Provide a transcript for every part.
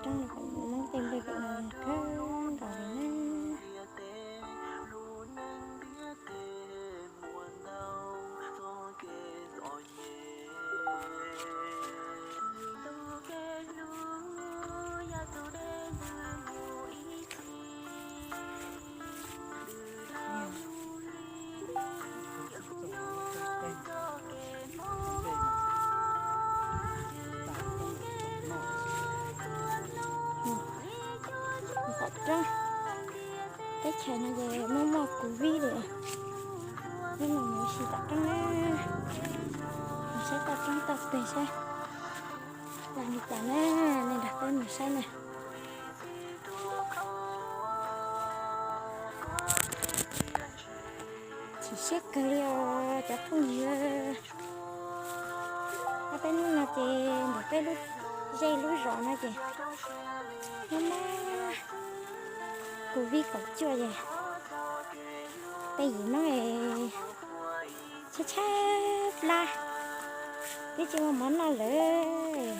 Pem roob no pem Hmoob tej nplej pem no kawg nkaus li na. Tom roob, teb chaws no ces muaj muaj kuv vib li. Hnub no mus ua si tom roob na, mus saib toj roob toj peg saib lam li cas na, nej nrog peb mus saib na. Chim siab kawg li os cov phooj ywg. Ob peb hnub no ces ntawm peb lub zej lub zos no ces muaj muaj kuv vib kaum cuaj ces tej yim Hmoob es tshaib tshaib plab, twb tsis muaj mov noj lawm.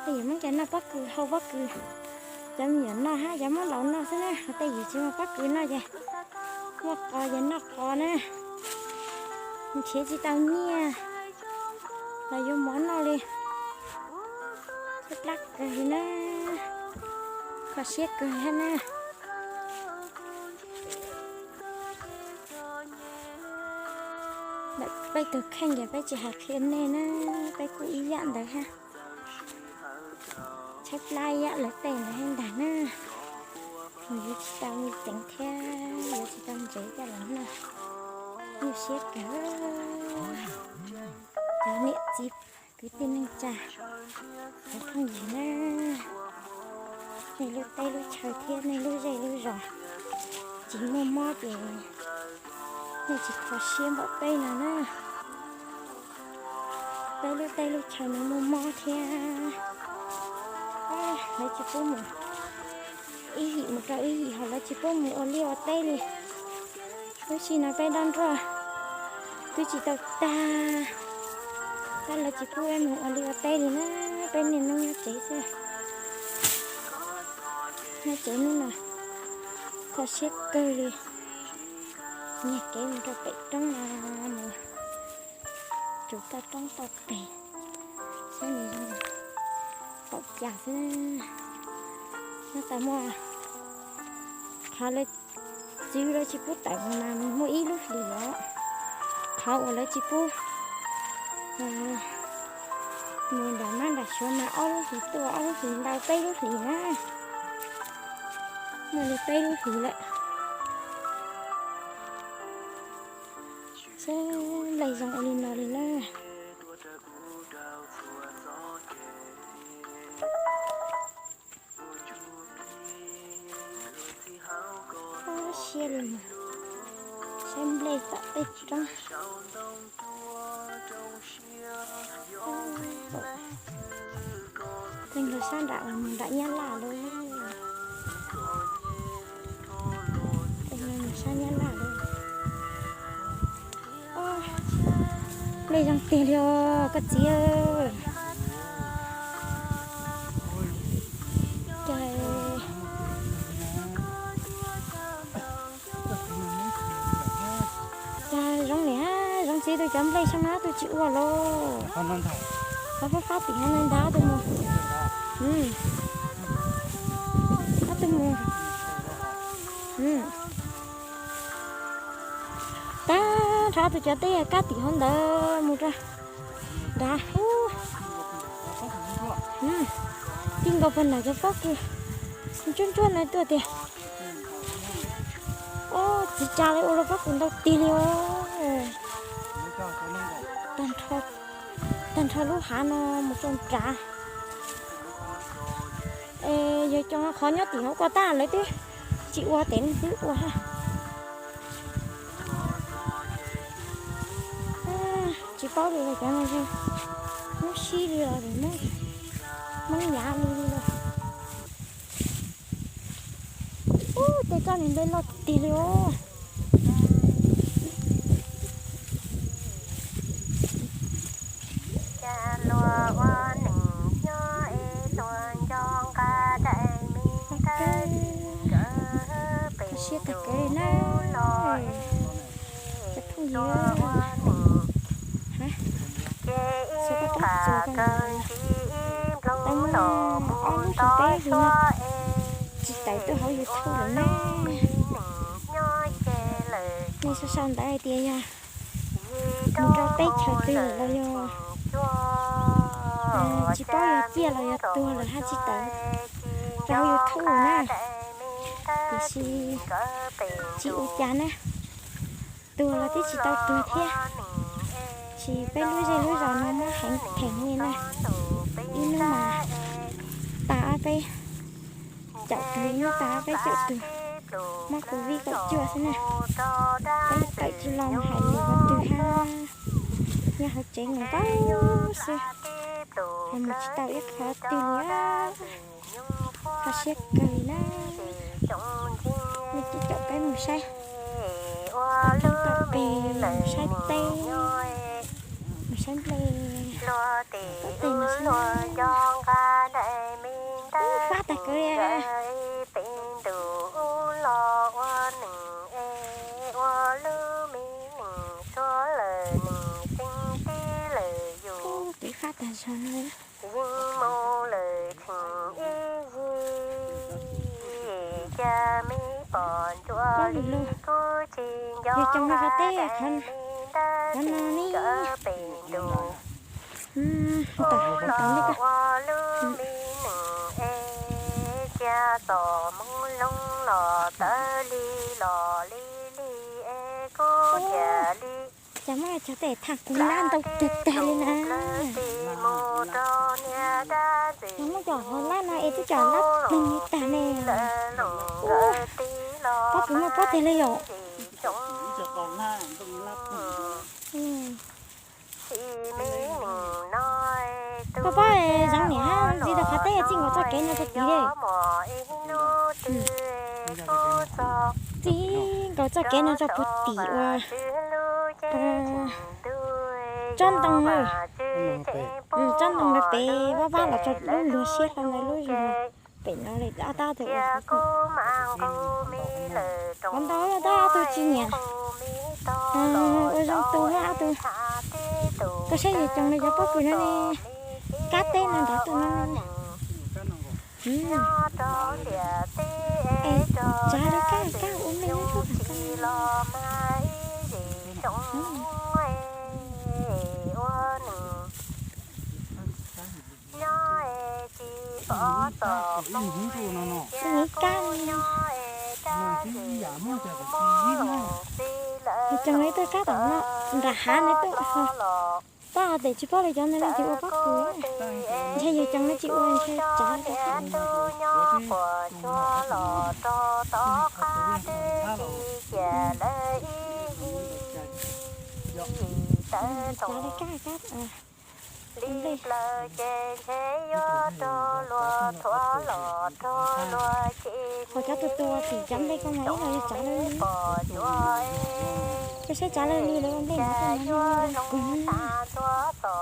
Tej yim Hmoob ces noj pob kws hau pob kws, cov me nyuam noj hab cov Hmoob laus noj xwb na. Tej yim tsis muaj pob kws noj ces muaj qos ces noj qos na, nrhiav tsis tau nyiaj los yuav mov noj li. Tshaib plab kawg li na, kho siab kawg hab na. Ntawm peb tus kheej ces peb tsis hais qhia nej na, peb kuj ib yam ntawd hab. Tshaib plab ib yam lawv tej ntawd hab ntag na. Mus yuav tsis tau ceev thiab yuav tsis tau ntsev coj los noj, nyuaj siab kawg. Cov niam txiv kwv tij neej tsa, cov phooj ywg na, nej lub teb lub chaw thiab nej lub zej lub zos tsis muaj mob ces nej tsis kho siab npaum peb no na. Peb lub teb lub chaw no muaj mob thiab, lawv tsis pub mus, ib yim mus rau ib yim ho lawv tsis pub mus ua liaj ua teb li. Lub sij no peb dob nroj twb tsis tau tag, tab lawv tsis pub peb mus ua liaj ua teb li na, peb niaj hnub nyob tsev xwb. Nyob tsev hnub no kho siab kawg li, nyiag kev mus rau pem roob no mus tsuav toj roob toj peg saib nws zoo tawm cas xwb. Nyob tas muaj qhov lawv txwv lawv tsis pub tawm mus mas muaj ib lub hlis os, qhov uas lawv tsis pub mus nram mab nram suav mas ob lub hlis tuaj ob lub hlis ntau peb lub hlis na, muaj li peb lub hlis lawm. Seb nplej zoo ua li no li na. Siab li mus saib nplej tom tej roob. Tej nkaus sab nram mus nram Nyab Laj lawm. Tej no mus sab Nyab Laj lawm. Nplej zoo tiag li os koj txiv. Cas Cas zoo li, zoo txiv tus cov nplej xyoo no ob tug tsis ua los. Qhov fab fab tim no ntag ob tug mus. Ob tug mus. Tag nrho ob tug cov teb kab tim hauv ntawd mus rau nrad. Tij nkaus pag nram cov pob kws ntsuab ntsuab na tuaj tiag. Ob txiv tsa li ua rau pob kws ntau tiag li os. Tag nrho lub hav no mus rau nrad. Es yog cov qhov nyob tim hauv ko tag lawv twb tsis ua tes neeg twb ua ha. Tsis Paub li los cov no zoo, Hmoob sib li los Hmoob, Hmoob nyav li li los. Ub, tej tsob niag nplej loj tiag li os. Siab tag kev li na. Cov phooj ywg, xyov koj tab txog koj, tau muaj ob lub xyoo peb hlis no tsis tawm tuaj hauv YouTube lawm na. Nej sau sau ntawv hais tias yog mus rau teb chaws twg lawm los yog tsis paub yog ciaj los yog tuag lawm haj tsis tawm rau hauv YouTube na. Tiam sis tsis ua cas na, tuag los twb tsis tau tuag thiab. Tsis, peb lub zej lub zos no muab heev theem li na. Ib hnub mas tas ob peb caum tug, ib hnub tas ob peb caum tug. Muab covid kaum cuaj xwb na. Peb tawm tsis los mus hais lus qhov twg hab, nyob hauv tsev nkaus nkaus xwb, hais mus tsis tau ib qho twg li. Kho siab kawg li na. Nej coj peb mus saib thoob toj peg, mus saib teb, mus saib nplej, toj teg mas saib, fab tag kev li. Ub, kev fab tag zog no. Pob lwm lug, yog cov no qhov teb, qhov no ne. Tom, tom ntej ko. Cas muaj cov tej thaaj kuv lab ntau kawg tag li na. Yog muaj cov hauv lab no es twb cov lab ploog li tag ne. Ub, pob kws muaj pob teg li yom. Koj paub, zoov niam hab ntxiv tau qhov teb txij nkaus txoj kev no rau tid li. Txij nkaus txoj kev no rau puag tim uas tsob ntoo na, tsob ntoo ntawd pem vaj vab los rau lub luag siab hlau ntawd lub zog pem no li ob tab tug ua qhov ntau tab ob tug tsis nyiam. Ua zoo tu ob tug, koj saib yog cov no cov pob kws no ne, kab teb no nrad tuaj no. Es tsav li kab kab ua nplej nyob rau tom koj. Ib kab, yog cov no ib tug kab tom no nram hav no tuaj, tab tes tsis paub li cov no leej twg ua pob kws. Ntshe yog cov no tsis ua ntshe tsav li kab. Tsav li kab kab. Ho cov tus tua tim cov nplej ko mas ib los yog tsav lawg li. Koj saib tsav lawg li lawv ua nplej no koj mas kawg no.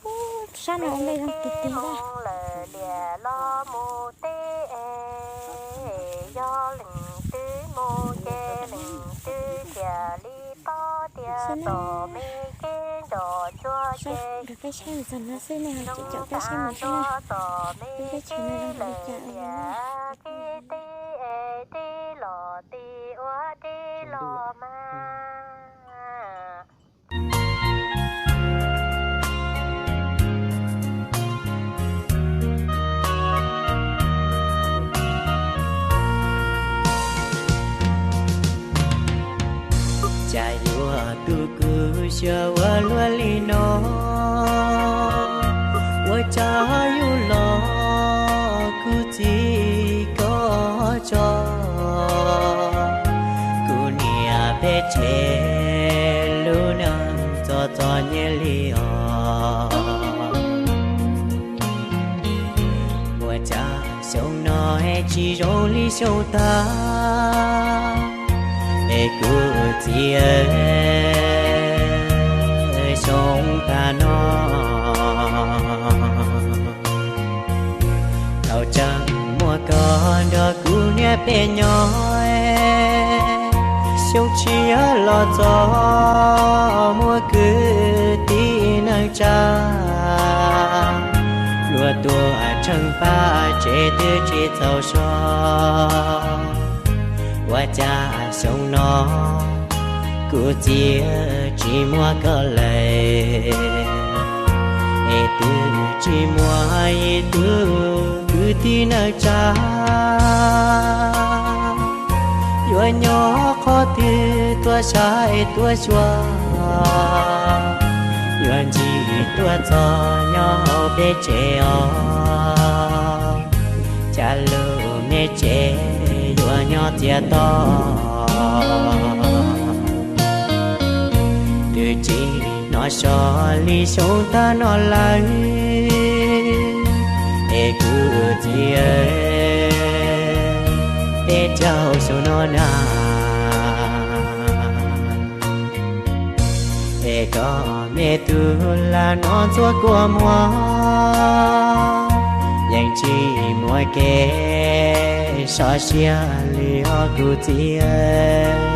Ub, sab no ua nplej zoo tiag tiag. Saib na, nkawd peb saib mus txog no xwb nej ho tseem caum peb saib mus saib na. Lub teb chaws no zoo li cas ua li. Cas yuav tu kuv xyov ua luaj li no, ua cas yus los kuv txiv koj tso, kuv niam peb tsev lub neej txom txom nyem li tsis zoo li xyoo tag, es kuv txiv, xyoo tag no tau tseem muaj koj nrog kuv niam peb nyob, xyoo tshiab los txog muaj kwv tij neej tsa, luag tuaj tsheej pab tsev twb tsis txaus so. Ua cas xyoo no kuv txiv tsis muaj koj lawm, es twb tsis muaj ib tug kwv tij neej tsa, yuav nyob qhov twg tuaj saib tuaj xyuas, yuav ntsib tuaj txog nyob hauv peb tsev os, cas lub me tsev yuav nyob txias to. Twb tsis hnov so li xyoo tag no lawm, es kuv txiv, peb caug xyoo no na, es koj me tub lam no ntxuav kua muag, yeej tsis muaj kev so siab li os kuv txiv.